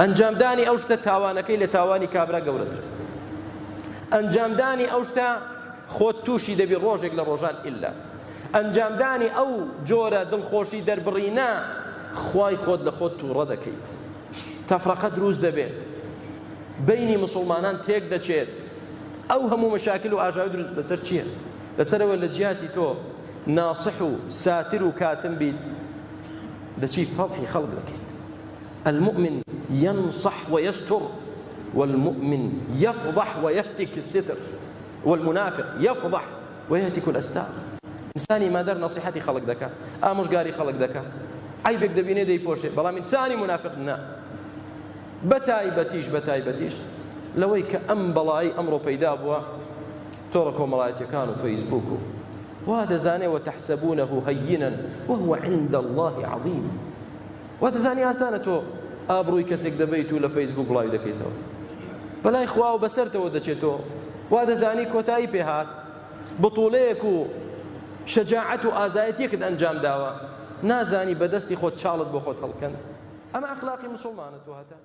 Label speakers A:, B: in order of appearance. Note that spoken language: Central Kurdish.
A: ئەنجامدانی ئەو شتە تاوانەکەی لە تاوانی کابرا گەورەترە. ئەنجامدانی ئەو شتە خۆت تووشی دەبی ڕۆژێک لە ڕۆژان ئیلا. ئەنجامدانی ئەو جۆرە دڵخۆشی دەربڕینە خوای خۆت لە خۆت تووڕە دەکەیت. تەفرەقە دروست دەبێت. بەینی مسوڵمانان تێک دەچێت. ئەو هەموو مەشاکل و ئاژاوە دروست لەسەر چییە؟ لەسەرەوە لە جیاتی تۆ ناسح و ساتر و کاتم بیت دەچی فەضحی خەڵک دەکەیت. المؤمن ينصح ويستر والمؤمن يفضح ويهتك الستر والمنافق يفضح ويهتك الأستار. ئینسانی مادەر نەسیحەتی خەڵک دەکا، ئامۆژگاری خەڵک دەکا، عەیبێک دەبینێ دەیپۆشێ، بەڵام ئینسانی مونافق نا. بەتایبەتیش بەتایبەتیش لەوەی کە ئەم بەڵایی ئەمڕۆ پەیدا بووە تۆڕە کۆمەڵایەتیەکان و فەیسبوک و وا دەزانێ وتحسبونه هینا وهو عند الله عظیم. وا دەزانی ئاسانە تۆ ئابڕووی کەسێک دەبەیت و لە فەیسبوک بڵاوی دەکەیتەوە بەلای خوا و بەسەرتەوە دەچێتەوە وا دەزانی کۆتایی پێهات بتوڵەیەک و شەجاعەت و ئازایەتیەکت ئەنجام داوە نازانی بەدەستی خۆت چاڵت بۆ خۆت هەڵکەن ئەمە ئەخلاقی مسوڵمانە تۆ هەتە.